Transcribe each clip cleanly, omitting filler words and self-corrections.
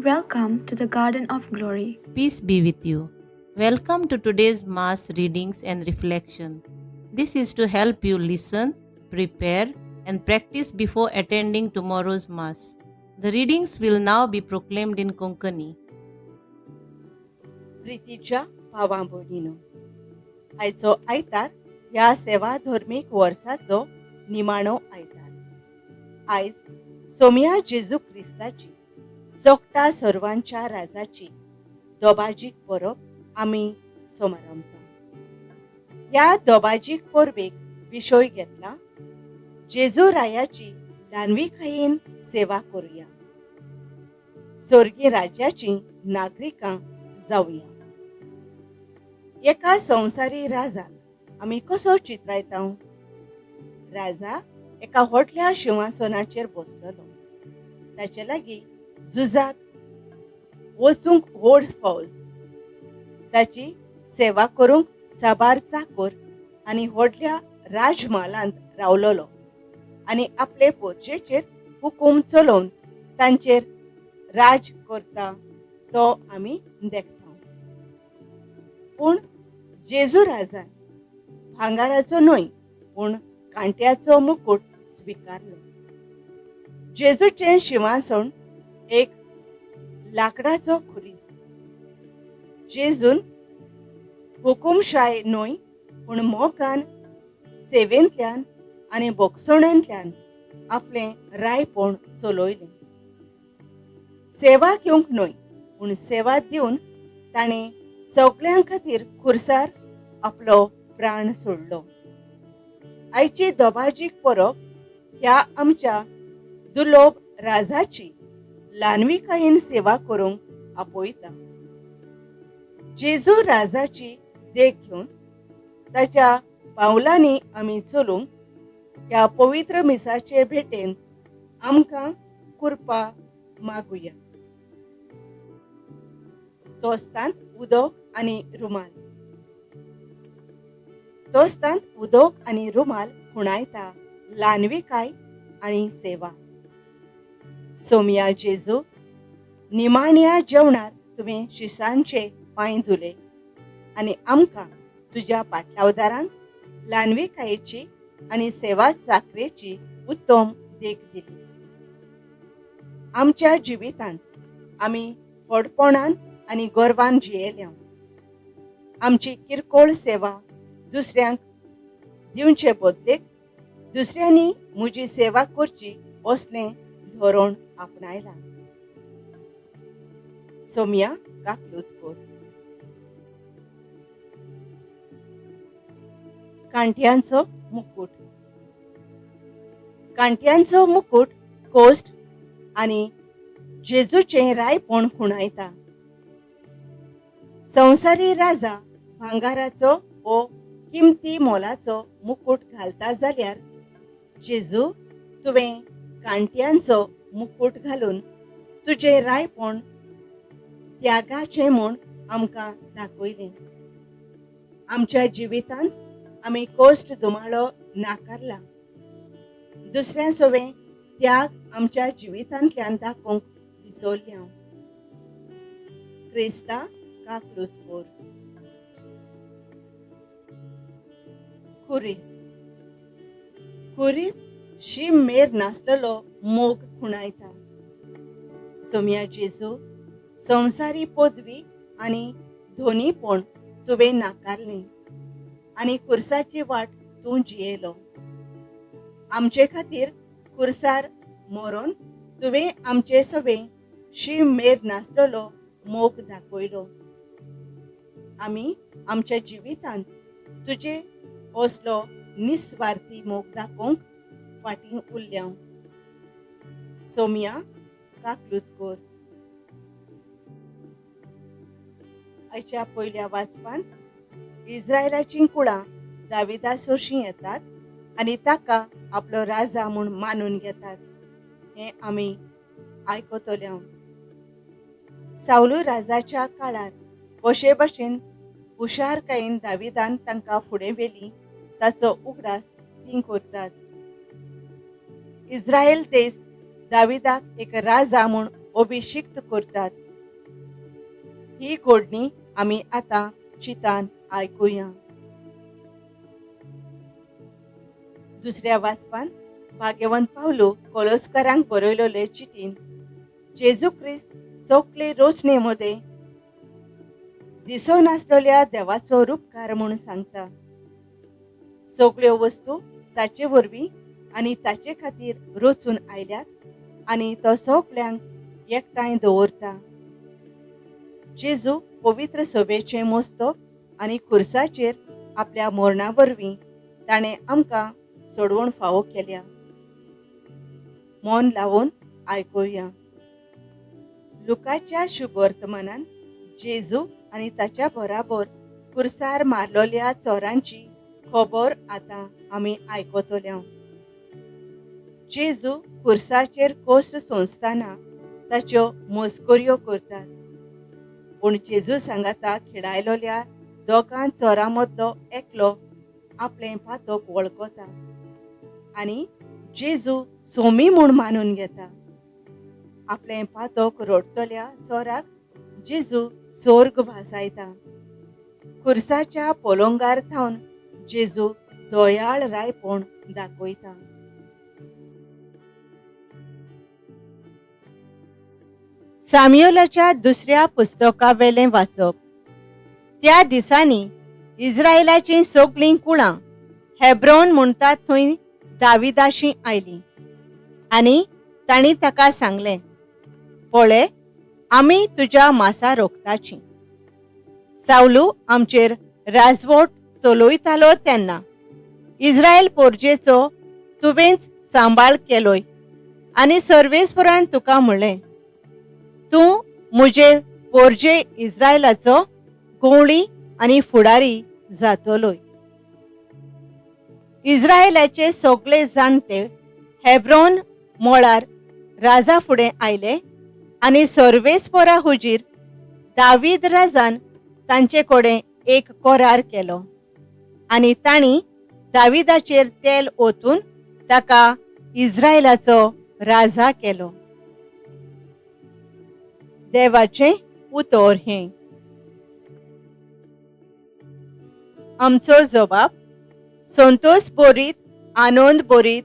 Welcome to the Garden of Glory. Peace be with you. Welcome to today's Mass readings and reflection. This is to help you listen, prepare, and practice before attending tomorrow's Mass. The readings will now be proclaimed in Konkani. प्रितीच्या भावां भयणीनो, आयचो आयतार ह्या सेवा धर्मीक वर्साचो निमाणो आयतार. आयज सोमया जेजू क्रिस्ताची, सोगटा सर्वांच्या राजाची दोबाजीक परब आमी समारंभता. ह्या दोबाजीक परबेक विशय घेतला, जेजू रायाची ल्हानविकायेन सेवा करुया, स्वर्गीय राज्याची नागरिकां जावया. एका संवसारी राजाक आमी कसो चित्रायता? राजा एका व्हडल्या शिंवासनाचेर बसलेलो. ताचे लागीं झुजाक वचूंक व्हड फौज, ताची सेवा करूंक साबार चाकर आनी व्हडल्या राजम्हालांत रावलेलो आनी आपले पोरचेचेर हुकूम चलोवन तांचेर राज करता तो आमी देखता. पूण जेजू राजान भांगाराचो न्हय पूण कांट्याचो मुकूट स्विकारलो. जेजूचें शिंवासण एक लाकडाचो खुरीस. जेजून हुकुमशाय न्हय पूण मोगान, सेवेंतल्यान आनी भोगसणेंतल्यान आपलें रायपण चलयलें. सेवा घेवंक न्हय पूण सेवा दिवन ताणें सगळ्यां खातीर खुर्सार आपलो प्राण सोडलो. आयची दोबाजीक परब ह्या आमच्या दुर्लभ राजाची ल्हानविकायेन सेवा करूंक आपयता. जेजू राजाची देख घेवन ताच्या पावलांनी आमी चलूंक ह्या पवित्र मिसाचे भेटेन आमकां कृपा मागुया. तोस्तांत उदक आनी रुमाल. तोस्तांत उदक आनी रुमाल खुणायता ल्हानविकाय आनी सेवा. सोमया जेजू, निमाण्या जेवणार तुवें शिसांचे पांय धुले आनी आमकां तुज्या पाटलावदारांक ल्हानविकायेची आनी सेवा चाकरेची उत्तम देख दिली. आमच्या जिवितांत आमी व्हडपणान आनी गर्वान जियेल्या. आमची किरकोळ सेवा दुसऱ्यांक दिवचे बदलेक दुसऱ्यांनी म्हजी सेवा करची असलें धोरण आपणायलां. सोमया काकलूत कर. कांट्यांचो मुकूट. कांट्यांचो मुकूट कोश्ट आनी जेजूचें रायपण खुणायता. संवसारी राजा भांगाराचो वो किमती मोलाचो मुकूट घालता जाल्यार जेजू तुवें कांट्यांचो मुकूट घालून तुजें रायपण त्यागाचें म्हूण आमकां दाखयलें. आमच्या जिवितांत आमी कोश्ट धुमाळो नाकारला. दुसऱ्या सवें त्याग आमच्या जिवितांतल्यान दाखोवंक विसरल्या. क्रिस्ता काकलूत कर. खुरीस. खुरीस शीम मेर नासलेलो मोग खुणायता. सोमया जेजू, संवसारी पदवी आनी धोनीपण तुवें नाकारलें आनी खुर्साची वाट तूं जियेलो. आमचे खातीर खुर्सार मरोन तुवें आमचे सवें शीम मेर नासलेलो मोग दाखयलो. आमी आमच्या जिवितांत तुजे असलो निस्वार्थी मोग दाखोवंक फाटीं उरल्या. सोमया काकलूत कर. आयच्या पयल्या वाचपांत इस्रायलाचीं कुळां दाविदा सोरशीं येतात आनी ताका आपलो राजा म्हूण मानून घेतात हें आमी आयकतले. सावलू राजाच्या काळार कशे भशेन हुशारकायेन दाविदान तांकां फुडें व्हेलीं ताचो उगडास तीं करतात. इस्रायल देश दाविदाक एक राजा म्हूण अभिशिक्त करतात. ही घोडणी आमी आतां चितान आयकुया. दुसऱ्या वाचपान भाग्यवंत पावलो कोलोस्करांक बरयलेले चिटीन जेजू क्रिस्त सोकले रोसणे मदें दिसनासलेल्या देवाचो रुपकार म्हूण सांगता. सगळ्यो वस्तू ताचे वरवीं आनी ताचे खातीर रचून आयल्यात आनी तो सगळ्यांक एकठांय दवरता. जेजू पवित्र सभेचें मस्तक आनी खुर्साचेर आपल्या मरणा वरवीं ताणें आमकां सोडवण फावो केल्या. मन लावन आयकुया. लुकाच्या शुभवर्तमानान जेजू आनी ताच्या बराबर कुर्सार मारलेल्या चोरांची खबर आतां आमी आयकतले. जेजू कुर्साचेर कोश्ट सोंसतना ताच्यो मस्कऱ्यो करतात, पूण जेजू सांगाता खिळायलेल्या दोगां चोरां मदलो एकलो आपलें पातक वळखता आनी जेजू सोमी म्हूण मानून घेता. आपलें पातक रडटल्या चोराक जेजू सोर्ग भासायता. खुर्साच्या पोलोंगार थावन जेजू दयाळ रायपण दाखयता. साम्युएलाच्या दुसऱ्या पुस्तकावेलें वाचप. त्या दिसांनी इस्रायलाचीं सगळीं कुळां हेब्रोन म्हणटात थंय दाविदाशी आयलीं आनी तांणी ताका सांगलें, पळय, आमी तुज्या मासा रोखताचीं. सावलू आमचेर राजवट चलयतालो तेन्ना इस्रायल पोरजेचो तुवेंच सांबाळ केलोय आनी सर्वेस्परान तुका म्हणलें, तूं म्हजे पोरजे इस्रायलाचो गवळी आनी फुडारी जातलोय. इस्रायलाचे सगळे जाणटे हेब्रोन मळार राजा फुडें आयले आनी सर्वेस्परा हुजीर दावीद राजान तांचे कडेन एक करार केलो आनी तांणी दाविदाचेर तेल ओतून ताका इस्रायलाचो राजा केलो. देवाचें उतर हें. आमचो जबाब संतोष बोरीत आनंद बोरीत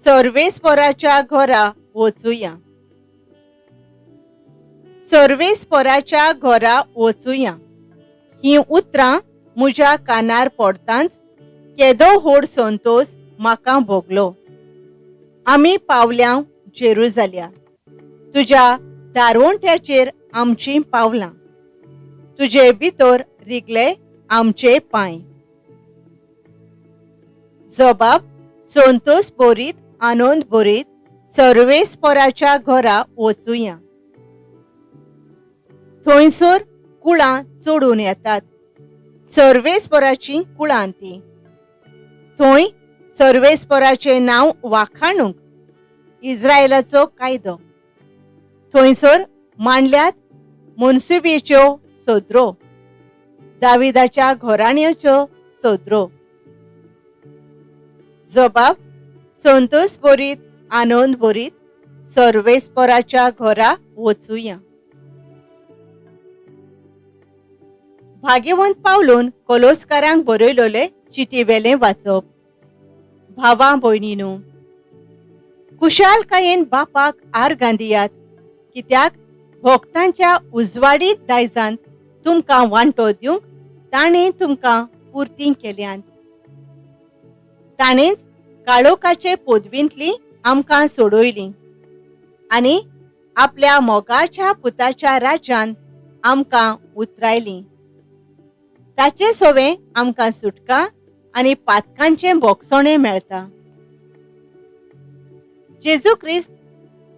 सर्वेस्पराच्या घरा वचुया. सर्वेस्पराच्या घरा वचुया हीं उतरां म्हज्या कानार पडतांच केदो व्हड संतोष म्हाका भोगलो. आमी पावल्या जेरुजाल्या, तुज्या दारवंट्याचेर आमचीं पावलां, तुजे भितर रिगले आमचे पांय. जबाब संतोष बोरीत आनंद बोरीत सर्वेस्पराच्या घरा वचुया. थंयसर कुळां चडून येतात, सर्वेस्पराचीं कुळां तीं. थंय सर्वेस्पराचें नांव वाखाणूंक इस्रायलाचो कायदो. थंयसर मांडल्यात मनसुबेच्यो सदरो, दाविदाच्या घराण्याच्यो सदरो. जबाब संतोष बोरीत आनंद बोरीत सर्वेस्पराच्या घरा वचुया. भाग्यवंत पावलून कोलोस्कारांक बरयलेले चिटीवेलें वाचप. भावा भयणीनू, कुशालकायेन बापाक आर्गां दियात, कित्याक भोक्तांच्या उजवाडीत दायजान तुमकां वांटो दिवंक ताणें तुमकां पुर्ती केल्यात. ताणेंच काळोखाचे पदवींतली आमकां सोडयली आनी आपल्या मोगाच्या पुताच्या राज्यान आमकां उतरायली. ताचे सोवे आमकां सुटका आनी पातकांचें बोगसणें मेळटा. जेजू क्रिस्त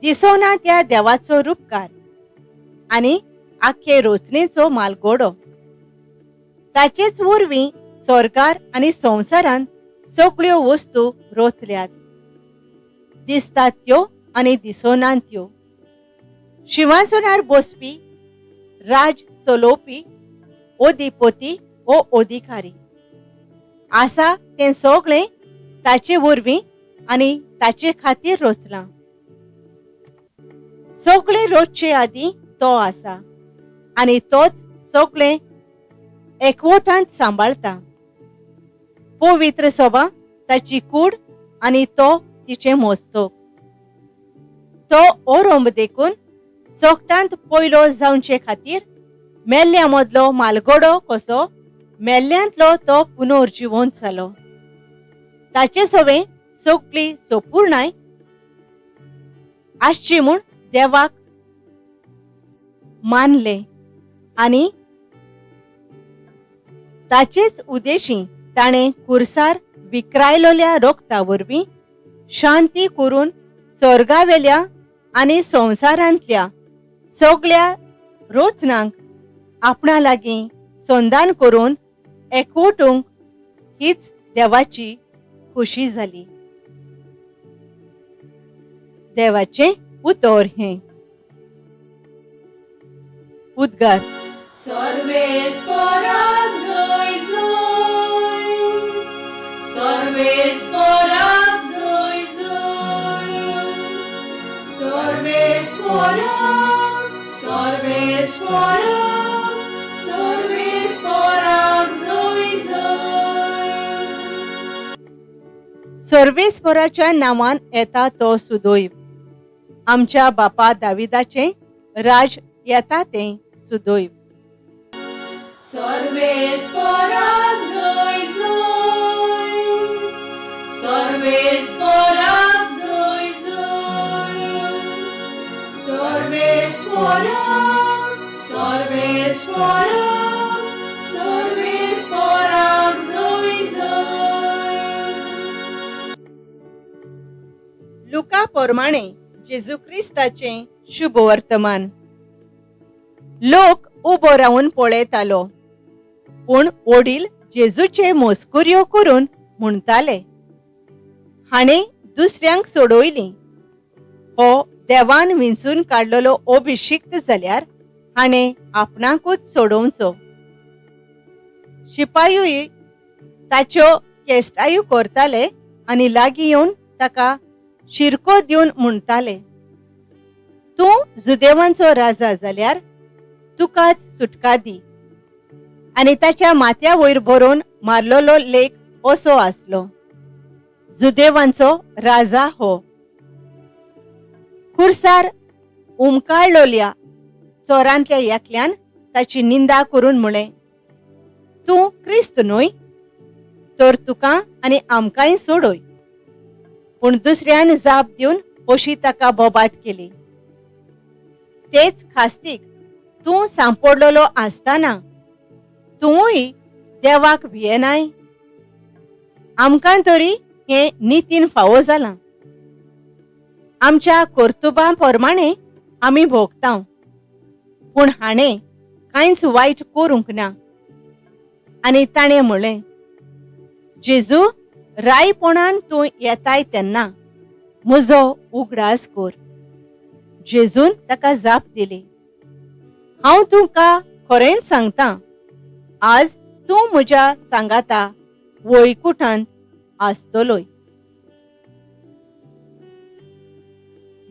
दिसोना त्या देवाचो रुपकार आनी आख्खे रोचणेचो मालगोडो. ताचेच वरवीं स्वर्गार आनी संवसारान सगळ्यो वस्तू रोचल्यात, दिसतात त्यो आनी दिसनात त्यो. शिंवासनार बसपी, राज चलोवपी, ओदिपोती ओ अधिकारी आसा तें सगळें ताचे वरवीं आनी ताचे खातीर रचलां. सगळे रोजचे आदीं तो आसा आनी तोच सगळें एकवटांत सांबाळता. पवित्र सभा ताची कूड आनी तो तिचें मस्तक. तो ओरंब देखून सोगटांत पयलो जावचे खातीर मेल्ल्या मदलो मालगडो कसो मेल्ल्यांतलो तो पुनर्जिवंत जालो. ताचे सवें सगळी सोपूर्णाय आसची म्हूण देवाक मानलें आनी ताचेच उदेशी ताणें खुर्सार विक्रायलोल्या रोगता वरवीं शांती करून स्वर्गावेल्या आनी संवसारांतल्या सगळ्या रोचनांक आपणा लागीं संदान करून एकवटूंक हीच देवाची खुशी जाली. देवाचें उतर हें. उद्गार. सर्वेस्पराक जय जय, सर्वेस्पराक जय जय, सर्वेस्पराक, सर्वेस्पराक, सर्वेस्पराक जय जय. सर्वेस्पराच्या नांवान येता तो सुदैव, आमच्या बापा दाविदाचें राज येता तें सुदैव. सर्वेस्पराक जय जय, सर्वेस्पराक जय जय, सर्वेस्पराक, सर्वेस्पराक, सर्वेस्पराक जय जय. लुका प्रमाणे जेजू क्रिस्ताचें शुभ वर्तमान. लोक उबो रावन पळयतालो, पूण वडील जेजूचे मस्कुऱ्यो करून म्हणटाले, हाणें दुसऱ्यांक सोडयली, हो देवान विंचून काडलेलो अभिशिक्त जाल्यार हाणें आपणाकूच सोडोवचो. शिपायूय ताच्यो केस्टायो करताले आनी लागीं येवन ताका शिरको दिवन म्हणटाले, तूं जुदेवांचो राजा जाल्यार तुकाच सुटका दी. आनी ताच्या माथ्या वयर बरोवन मारलेलो लेख असो आसलो, जुदेवांचो राजा हो. खुर्सार उमकाळलोल्या चोरांतल्या एकल्यान ताची निंदा करून म्हळें, तूं क्रिस्त न्हय तर तुका आनी आमकांय सोडय. पूण दुसऱ्यान जाप दिवन अशी ताका बोबाट केली, तेच खास्तीक तूं सांपडलेलो आसतना तुवूय देवाक भियेनाय? आमकां तरी हें नितीन फावो जालां. आमच्या कर्तुबां प्रमाणे आमी भोगता, पूण हाणें कांयच वायट करूंक ना. आनी ताणें म्हणलें, जेजू, रायपणान तूं येताय तेन्ना म्हजो उगडास कर. जेजून ताका जाप दिली, हांव तुका खरेंच सांगता, आज तूं म्हज्या सांगाता वैकुठांत आसतलोय.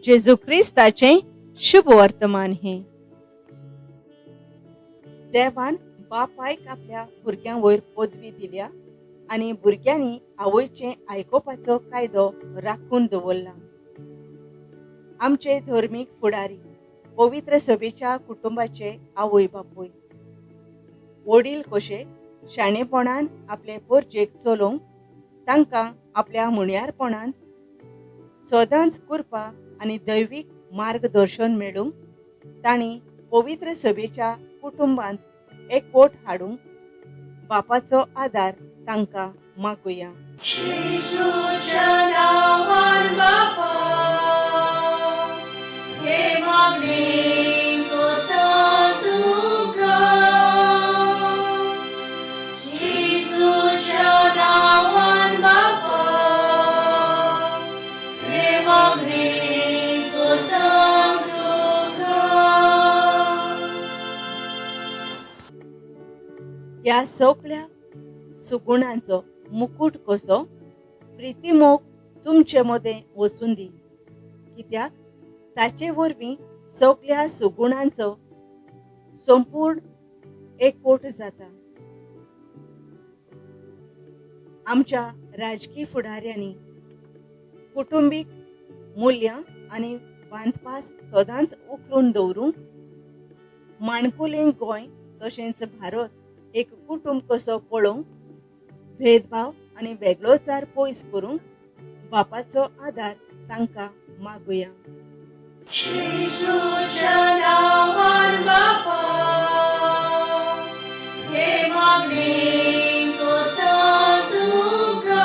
जेजू क्रिस्ताचें शुभ वर्तमान हें. देवान बापायक आपल्या भुरग्यां वयर पदवी दिल्या आनी भुरग्यांनी आवयचें आयकुपाचो कायदो राखून दवरला. आमचे धर्मीक फुडारी, पवित्र सभेच्या कुटुंबाचे आवय बापूय, वडील कशे शाणेपणान आपले पोरजेक चलोवंक तांकां आपल्या मुण्यारपणान सदांच कृपा आनी दैवीक मार्गदर्शन मेळूंक तांणी पवित्र सभेच्या कुटुंबांत एकवट हाडूंक बापाचो आदार तांकां मागुया. जेजूच्या नांवान बापा, हे मागणें कोता तुका. जेजूच्या नांवान बापा, हे मागणें कोता तुका. ह्या सगळ्या सुगुणांचो मुकूट कसो प्रितीमोग तुमचे मदें वचून दी, कित्याक ताचे वरवीं सगल्या सुगुणांचो संपूर्ण एकवट जाता. आमच्या राजकी फुडाऱ्यांनी कुटुंबीक मुल्यां आनी बांदपास सदांच उखलून दवरूंक माणकुलें गोंय तशेंच भारत एक कुटुंब कसो पळोवंक, भेदभाव आनी वेगळोचार पयस करूंक बापाचो आदार तांकां मागुया. जेजूच्या नांवान बापा, हे मागणें कोता तुका.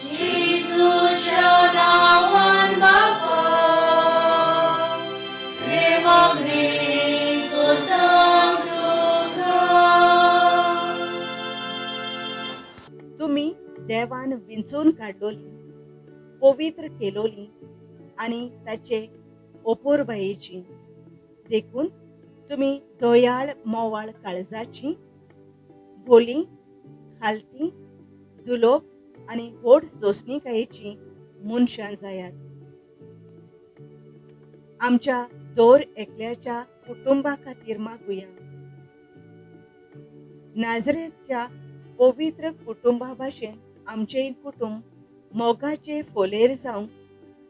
जेजूच्या नांवान बापा, हे मागणें कोता तुका. तुमी देवान विंचून काडलोली, पवित्र केलोली आनी ताचे ओपोरबायेची, देखून तुमी दयाळ मोवाळ काळजाची, भोली, खालती, दुलोब आनी व्हड सोंसणीकायेची मनशां जायात. आमच्या दर एकल्याच्या कुटुंबा खातीर मागुया. नाजरेच्या पवित्र कुटुंबा भाशेन आमचेंय कुटुंब मोगाचे फोलेर जावंक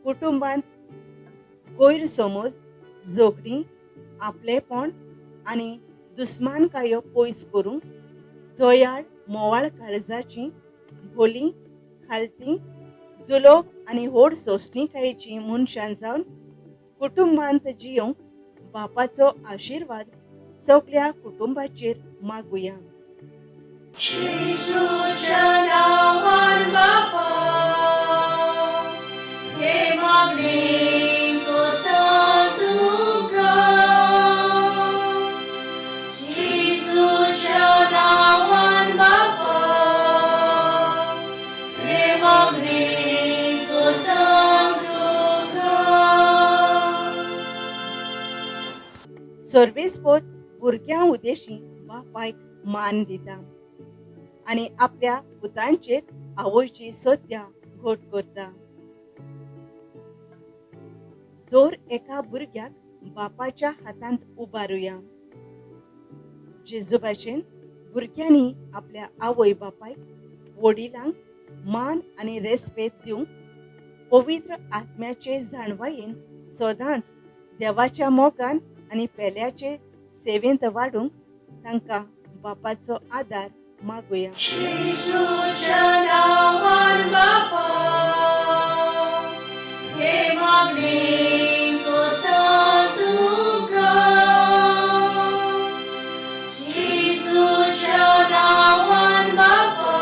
कुटुंबांत गैरसमज, झगडीं, आपलेपण आनी दुस्मानकायो पयस करूंक दयाळ मोवाळ काळजाची, भोली, खालती, दुलोब आनी व्हड सोंसणीकायेची मनशां जावन कुटुंबांत जियोवंक बापाचो आशिर्वाद सगल्या कुटुंबाचेर मागुया. जेजूच्या नांवान बापा, हे मागणें कोता तुका. जेजूच्या नांवान बापा, हे मागणें कोता तुका. सर्वेस्पोर भुरग्यां उदेशी बापायक मान दिता आनी आपल्या पुतांचेर आवयची सत्या घट करता. दर एका भुरग्याक बापाच्या हातांत उबारुया. जेजू भाशेन भुरग्यांनी आपल्या आवय बापायक, वडिलांक मान आनी रेस्पेद दिवंक पवित्र आत्म्याचे जाणवायेन सदांच देवाच्या मोगान आनी पेल्याचे सेवेंत वाडूंक तांकां बापाचो आदार मागुया. जेजूच्या नांवान बापा, हे मागणें कोता तुका. जेजूच्या नांवान बापा,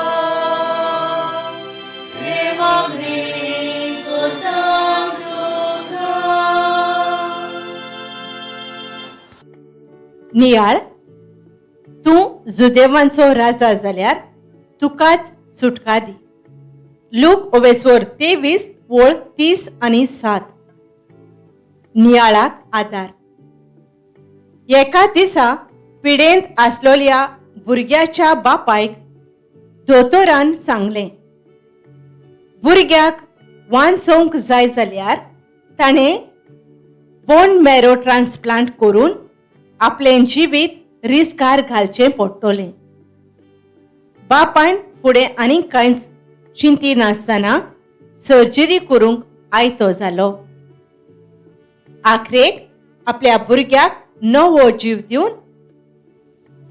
हे मागणें कोता तुका. नियाळ, तूं जुदेवांचो राजा जाल्यार तुकाच सुटका दी. लूक ओवेस्वर 23 वळ 30 आनी 7. नियाळाक आदार. एका दिसा पिडेंत आसलोल्या भुरग्याच्या बापायक दोतोरान सांगलें, भुरग्याक वांचोवंक जाय जाल्यार ताणें बोन मॅरो ट्रान्सप्लांट करून आपलें जिवीत रिस्कार घालचें पडटलें. बापायन फुडें आनीक कांयच चिंती नासतना सर्जरी करूंक आयतो जालो. आखरेक आपल्या भुरग्याक नवो जीव दिवन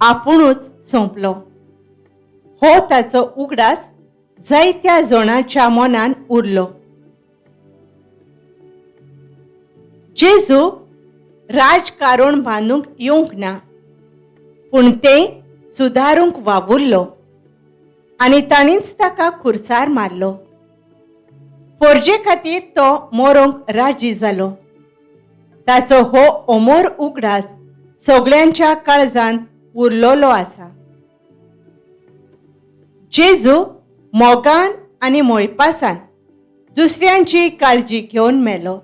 आपुणूच सोंपलो. हो ताचो उगडास जायत्या जाणांच्या मनान उरलो. जेजू राजकारण बांदूंक येवंक ना, पूण तें सुदारूंक वावुरलो आनी ताणीच ताका खुर्सार मारलो. पोरजे खातीर तो मरोंक राजी जालो. ताचो हो अमोर उगडास सगळ्यांच्या काळजान उरलोलो आसा. जेजू मोगान आनी मोयपासान दुसऱ्यांची काळजी घेवन मेलो.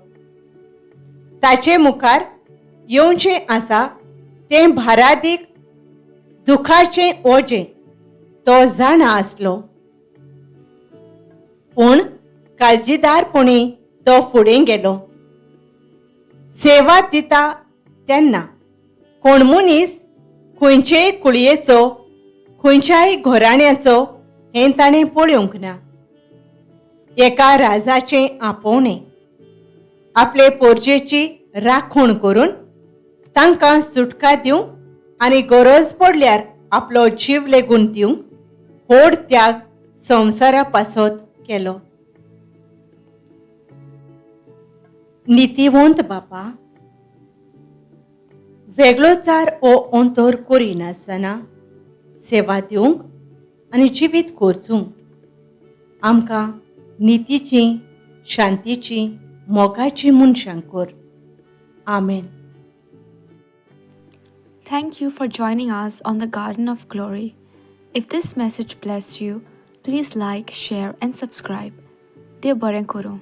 ताचे मुखार येवचें आसा तें भारादीक दुखाचें ओजें तो जाणा आसलो, पूण काळजीदारपणी तो फुडें गेलो. सेवा दिता तेन्ना कोण मनीस खंयचेय कुळयेचो, खंयच्याय घराण्याचो हें ताणें पळोवंक ना. एका राजाचें आपोवणें, आपले पोरजेची राखण करून तांकां सुटका दिवंक आनी गरज पडल्यार आपलो जीव लेगून दिवंक व्हड त्याग संवसारा पासत केलो. नितीवंत बापा, वेगळोचार ओ अंतर करिनासतना सेवा दिवंक आनी जिवीत करचूंक आमकां नितीची, शांतीची, मोगाची मनशां कर. आमेन. Thank you for joining us on the Garden of Glory. If this message blessed you, please like, share, and subscribe. देव बरें करूं.